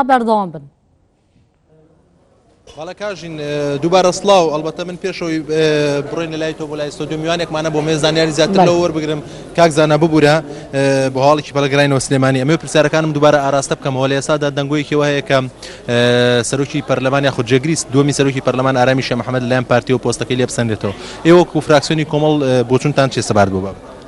بەردەوام بن. بەڵێ کاژین دووبارە سڵاو ئەڵبەتە من پێشەوەی بڕۆین لە لای تۆ بۆ لای ستۆدیۆ میوانێکمانە بۆ مێ زانیاری زیاتر لەوە وەربگرم کاک زانا ببوورە بۆ هەواڵێکی پەلەگەراینەوە سلێمانی ئەمێ پرسیارەکانم دووبارە ئاراستە بکەمەوە لە ئێستادا دەنگۆیەکەوە هەیە کە سەرۆکی پەرلەمان یاخود جێگری دووەمی سەرۆکی پەرلەمان ئارامی شێخ محەمەد لەلایەن پارتیەوە پۆستەکەی لێ بسەنرێتەوە ئێوە وەکو فراکسیۆنی کۆمەڵ بۆچونتان چیە سەبارەت بەو بابەتە؟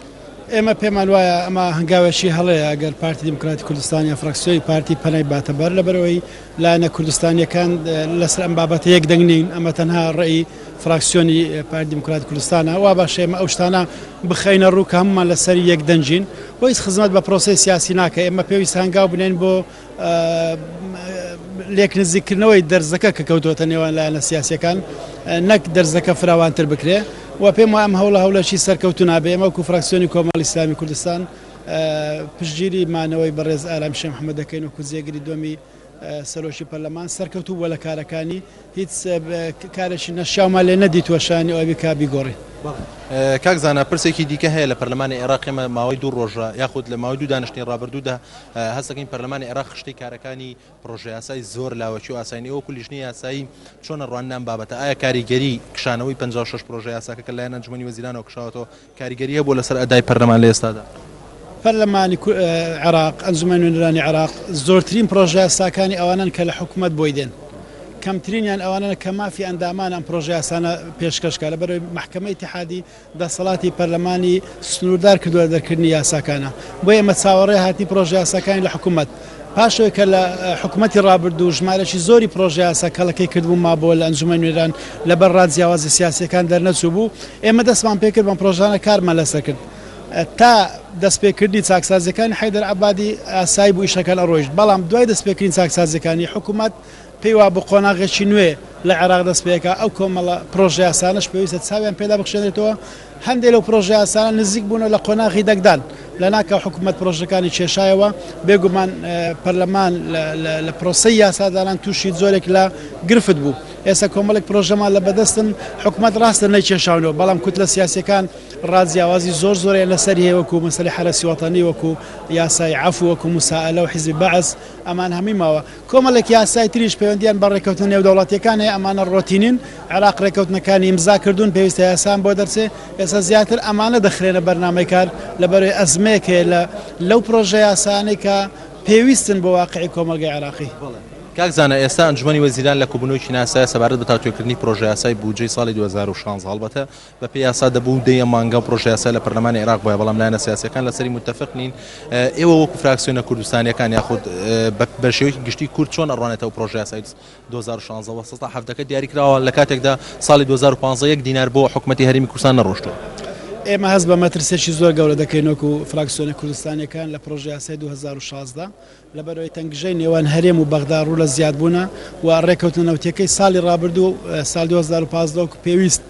ئێمە پێمان وایە ئەمە هەنگاوێکی هەڵەیە ئەگەر پارتی دیموکراتی کوردستان یان فراکسیۆنی پارتی پەنای باتە بەر، لەبەرئەوەی لایەنە کوردستانییەکان لەسەر ئەم بابەتە یەک دەنگ نین، ئەمە تەنها ڕەئی فراکسیۆنی پارتی دیموکراتی کوردستانە، وا باشە ئێمە ئەو شتانە بخەینە ڕوو کە هەموومان لەسەری یەک دەنگین و هیچ خزمەت بە پرۆسەی سیاسی ناکە، ئێمە پێویستە هەنگاو بنێین بۆ لێک نزیککردنەوەی دەرزەکە کە کەوتووەتە نێوان لایەنە سیاسیەکان نەک دەرزەکە فراوانتر بکرێ و پێم وایە ئەم هەوڵە هەوڵێکی سەرکەوتوو نابێ ئێمە وەکو فراکسیۆنی کۆمەڵی ئیسلامی کوردستان پشتگیری مانەوەی بەڕێز ئارام شێخ محەمەد دەکەین وەکو جێگری دووەمی سەرۆکی پەرلەمان سەرکەوتوو بووە لە کارەکانی هیچ کارێکی نەشیاومان لێ نەدیتووە شایانی ئەوە بێ کە بیگۆڕین. کاک زانا پرسێکی دیکە هەیە لە پەرلەمانی عێراق ئێمە ماوەی دوو ڕۆژە یاخود لە ماوەی دوو دانیشتنی ڕابردوودا هەست دەکەین پەرلەمانی عێراق خشتەی کارەکانی پڕۆژەیاسای زۆر لاوەکی و ئاسایین، ئێوە وەکو لیژنەی یاسایی چۆن ئەڕواننە ئەم بابەتە؟ ئایا کاریگەری کشانەوەی 56 پڕۆژەیاساکە کە لەلایەن ئەنجومەنی وەزیرانەوە کشاوەتەوە کاریگەری هەبووە لەسەر ئەدای پەرلەمان لە ئێستادا؟ پەرلەمانی عێراق، ئەنجومەنی نوێنەرانی عێراق زۆرترین پڕۆژەیاساکانی ئەوانەن کە لە حکومەت بۆی دێن، کەمترینیان ئەوانەن کە مافی ئەندامانە ئەم پڕۆژەیاسانە پێشکەش کە، لەبەرئەوەی مەحکەمەی ئیتیحادی دەسەڵاتی پەرلەمانی سنووردار کردووە لە دەرکردنی یاساکانە، بۆیە ئێمە چاوەڕێ هاتنی پڕۆژەیاساکانی لە حکومەت. پاش ئەوەی کە لە حکومەتی ڕابردوو ژمارەکی زۆری پڕۆژەیاسا کەڵەکەی کردبوو مابۆوە لە ئەنجومەنی نوێنەران لەبەر ڕا جیاوازی سیاسییەکان دەرنەچووبوو، ئێمە دەستمان پێکرد بەم پڕۆژانە کارمان لەسەر کرد. تا دەستپێکردنی چاکسازییەکانی حەیدەر عەبادی ئاسایی بوو ئیشەکان ئەڕۆیشت، بەڵام دوای دەستپێکردنی چاکسازییەکانی حکومەت پێی وابوو قۆناغێکی نوێ لە عێراق دەست پێکا، ئەو کۆمەڵە پرۆژەیاسانەش پێویستە چاویان پێدا بخشێنرێتەوە، هەندێک لەو پرۆژەیاسانە نزیک بوونەوە لە قۆناغی دەنگدان، لەناکاو حکومەت پرۆژەکانی کێشایەوە، بێگومان پەرلەمان لە پرۆسەی یاسادانان تووشی جۆرێک لە گرفت بوو، ئێستا کۆمەڵێک پرۆژەمان لە بەدەستن، حکومەت ڕاستە نەیکێشاونەوە، بەڵام کوتلە سیاسییەکان ڕا جیاوازی زۆر زۆریان لەسەری هەیە، وەکو مەسەلەی حەرەسی وەتەنی، وەکو یاسای عەفو، وەکو موسائەلە و حیزبی بەعس، ئەمان هەمووی ماوە. کۆمەڵێک یاسای تریش پەیوەندییان بە ڕێککەوتنە نێودەوڵەتییەکان هەیە، ئەمانە ڕۆتینین، عێراق ڕێککەوتنەکانی ئیمزا کردوون، پێویستە یاسایان بۆ دەرچێ، ئێستا زیاتر ئەمانە دەخرێنە بەرنامەی کار، لەبەرئەوەی ئەزمەیەک هەیە لە لەو پرۆژە یاسایانەی کە پێویستن بۆ واقیعی کۆمەڵگەی عێراقی. کاک زانا ئێستا ئەنجومەنی وەزیران لە کۆبوونەوەیەکی ناسایە سەبارەت بە تاوتوێکردنی پرۆژەیاسای بودجەی ساڵی 2016 هەڵبەتە بەپێی یاسا دەبوو دەیە مانگە پرۆژەیاسا لە پەرلەمانی عێراق بوایە، بەڵام لایەنە سیاسییەکان لەسەری موتەفق نین. ئێوە وەکو فراکسیۆنە کوردستانییەکان یاخود بە شێوەیەکی گشتی کورد چۆن ئەڕوانێتە ئەو پرۆژەیاسای 2016 وە سەتا حەڤدەکە دیاریکراوە لە کاتێکدا ساڵی 2015 یەک دینار بۆ حکومەتی هەرێمی کوردستان نەڕۆشتووە؟ ئێمە هەست بە مەترسییەکی زۆر گەورە دەکەین وەکو فراکسیۆنە کوردستانییەکان لە پرۆژەیاسای 2016، لەبەرئەوەی تەنگژەی نێوان هەرێم و بەغدا ڕوو لە زیادبوونە و ڕێککەوتنە نەوتییەکەی ساڵی ڕابردوو ساڵ 2015 وەکو پێویست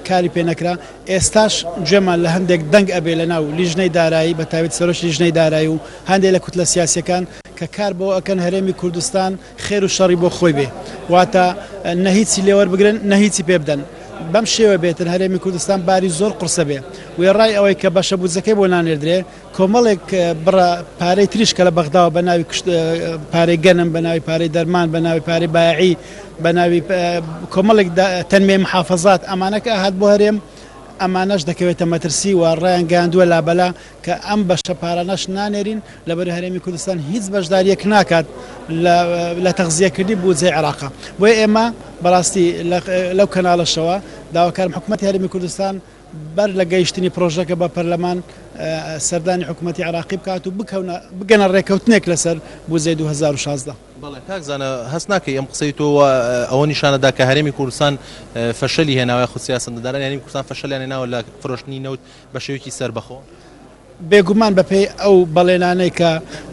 کاری پێ نەکرا، ئێستاش گوێمان لە هەندێک دەنگ ئەبێ لەناو لیژنەی دارایی بە تایبەتی سەرۆکی لیژنەی دارایی و هەندێک لە کوتلە سیاسییەکان کە کار بەوە ئەکەن هەرێمی کوردستان خێر و شەڕی بۆ خۆی بێ واتە نە هیچی لێ وەربگرن نە هیچی پێ بدەن بەم شێوە بێتن هەرێمی کوردستان باری زۆر قورسە بێ وێڕای ئەوەی کە بەشە بودجەکەی بۆ نانێردرێ کۆمەڵێک بڕە پارەی تریش کە لە بەغداوە بە ناوی پارەی گەنم، بە ناوی پارەی دەرمان، بە ناوی پارەی بایعی، بە ناوی کۆمەڵێک تەنمیەی محافەزات ئەمانە کە ئەهات بۆ هەرێم ئەمانەش دەکەوێتە مەترسی و ڕایانگەیاندووە لابەلا کە ئەم بەشە پارانەش نانێرین لەبەر هەرێمی کوردستان هیچ بەشداریەک ناکات لە تەغزیەکردنی بودجەی عێراقا بۆیە ئێمە بەڕاستی لەو کەناڵەشەوە داواکارم حکومەتی هەرێمی کوردستان بەر لە گەیشتنی پرۆژەکە بە پەرلەمان سەردانی حکومەتی عێراقی بکات و بکەونە بگەنە ڕێکەوتنێک لەسەر بودجەی 2016. بەڵێ کاک زانا هەست ناکەی ئەم قسەی تۆ ئەوە نیشانەدا کە هەرێمی کوردستان فەشەلی هێناوە یاخود سیاسەتمەدارانی هەرێمی کوردستان فەشەلیان هێناوە لە فرۆشتنی نەوت بە شێوەیەکی سەربەخۆ؟ بێگومان بەپێی ئەو بەڵێنانەی کە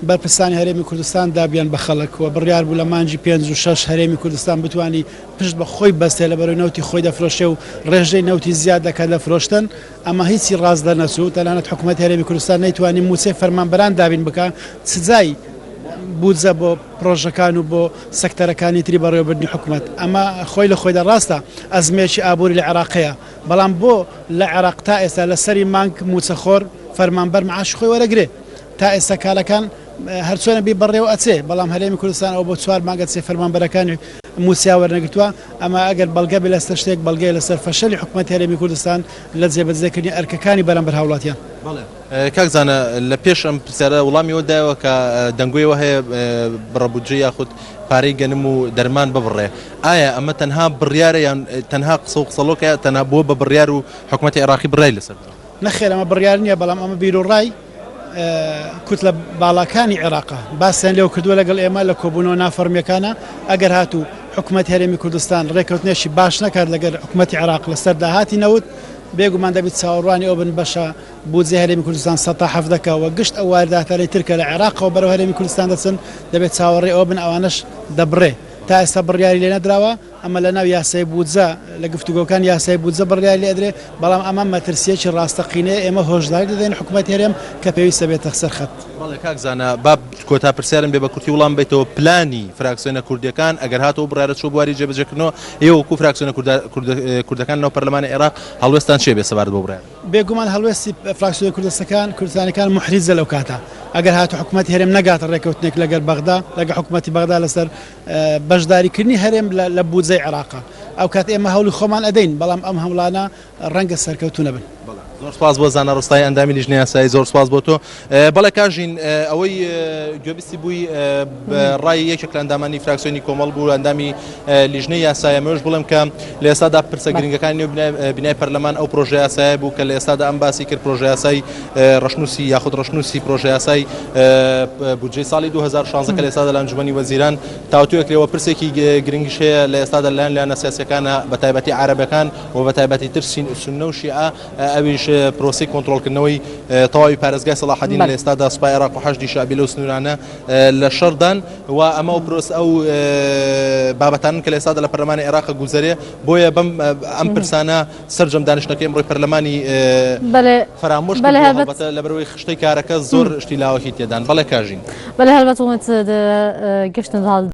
بەرپرسانی هەرێمی کوردستان دابیان بە خەڵک و بڕیار بوو لە مانگی پێنج و شەش هەرێمی کوردستان بتوانی پشت بە خۆی بەستێ لەبەرەوەی نەوتی خۆی دەفرۆشێ و ڕێژەی نەوتی زیاد دەکات لە فرۆشتن ئەمە هیچی ڕاست دەرنەچوو تەنانەت حکومەتی هەرێمی کوردستان نەیتوانی مووچەی فەرمانبەران دابین بکا چ جای بودجە بۆ پرۆژەکان و بۆ سەکتەرەکانی تری بەڕێوەبردنی حکومەت ئەمە خۆی لە خۆیدا ڕاستە ئەزمەیەکی ئابووری لە عێراق هەیە بەڵام بۆ لە عێراق تا ئێستا لە سەری مانگ مووچەخۆر، فەرمانبەر معاشی خۆی وەرەگرێ؟ تا ئێستا کارەکان هەرچۆنە بی بەڕێوە ئەچێ، بەڵام هەرێمی کوردستان ئەوە بۆ چوار مانگ ئەچێ فەرمانبەرەکانی مووچەیان وەرنەگرتووە، ئەمە ئەگەر بەڵگە بێ لەسەر شتێک بەڵگەیە لەسەر فەشەلی حکومەتی هەرێمی کوردستان لە جێبەجێکردنی ئەرکەکانی بەرامبەر هاوڵاتیان. بەڵێ کاک زانا لە پێش ئەم پرسیارە وڵامی ئەوە دایەوە کە دەنگۆی ئەوە هەیە بڕە بودجە یاخود پارەی گەنم و دەرمان ببڕێ ئایا ئەمە تەنها بڕیارە یان تەنها قسە و قسەڵۆکە تەنها بووە بە بڕیار و حکومەتی عێراقی بڕیاری لەسەر داوە؟ نەخێر ئەمە بڕیار نییە بەڵام ئەمە بیروڕای کوتلە باڵاکانی عێراقە باسیان لێوە کردووە لەگەڵ ئێمە لە کۆبوونەوە نافەرمییەکانە ئەگەر هاتوو حکومەتی هەرێمی کوردستان ڕێککەوتنێکی باش نەکات لەگەر حکومەتی عێراق لەسەر داهاتی نەوت بێگومان دەبیت چاوەڕوانی ئەو بن بەشە بودجەی هەرێمی کوردستان سەتا 17 کە و گشت ئەو وارداتانەی تر کە لە عێراقەوە بەرەو هەرێمی کوردستان دەچن دەبێت چاوەڕێی ئەوە بن ئەوانەش دەبڕێ تا ئێستا بڕیاری لێ نەدراوە ئەمە لە ناو یاسای بودجە، لە گفتوگۆکانی یاسای بودجە بڕیاری لێ ئەدرێ، بەڵام ئەمە مەترسییەکی ڕاستەقینەیە، ئێمە هۆشداری دەدەین حکومەتی هەرێم کە پێویستە بێتە سەر خەت. بەڵێ کاک زانا، با کۆتا پرسیارم بێ بە کورتی وڵام بەیتەوە، پلانی فراکسیۆنە کوردییەکان ئەگەر هاتەوە بڕیارە چووە بواری جێبەجێکردنەوە، ئێوە وەکوو فراکسیۆنە کوردەکان لەناو پەرلەمانی عێراق هەڵوێستتان چییە بێ سەبارەت بەو بڕیارە؟ بێگومان هەڵوێستی فراکسیۆنە کوردستەکان کوردستانەکان موحریجە لەو کاتە، ئەگەر هاتوو حکومەتی هەرێم نەگاتە ڕێککەوتنێک لەگەر بەغدا، لەگەڵ حکومەتی بەغدا لەسەر بەشداریکردنی هەرێم لە بودجەی عێراقە، ئەوکات ئێمە هەوڵی خۆمان ئەدەین، بەڵام ئەم هەوڵانە ڕەنگە سەرکەوتوو نەبن. زۆر سپاس بۆ زانا ڕۆستایی ئەندامی لیژنەی یاسایی زۆر سپاس بۆ تۆ. بەڵێ کاژین ئەوەی گوێبیستی بووی ڕای یەکێک لە ئەندامانی فراکسیۆنی کۆمەڵ بوو ئەندامی لیژنەی یاسایە مەوێش بڵێم کە لە ئێستادا پرسە گرنگەکانی نێو بینای پەرلەمان ئەو پرۆژە یاسایە بوو کە لە ئێستادا ئەم باسی کرد پرۆژە یاسای ڕەشنووسی یاخود ڕەشنووسی پرۆژە یاسای بودجەی ساڵی 2016 کە لە ئێستادا لە ئەنجومەنی وەزیران تاوتوێ کرێ و پرسێکی گرنگیش هەیە لە ئێستادا لەلایەن لایەنە سیاسیەکانە بە تایبەتی عەرەبەکان و بە تایبەتی تر سوننە و شیعە ئەویش پرۆسەی کۆنترۆڵکردنەوەی تەواوی پارێزگای سەڵاحەدین لە ئێستادا سوپای عێراق و حەشدی شەعبی لەو سنوورانە لە شەڕدان و ئەمە و پرۆس ئەو بابەتانن کە لە ئێستادا لە پەرلەمانی عێراق گوزەرێ بۆیە بەم ئەم پرسانە سەرجەم دانیشتنەکەی ئەمڕۆی پەرلەمانی فەرامۆش کردووە، هەڵبەتە لەبەرئەوەی خشتەی کارەکە زۆر شتی لاوەکی تێدان. بەڵێ کاژین. بەلێ هەلبەت ومت گشتن.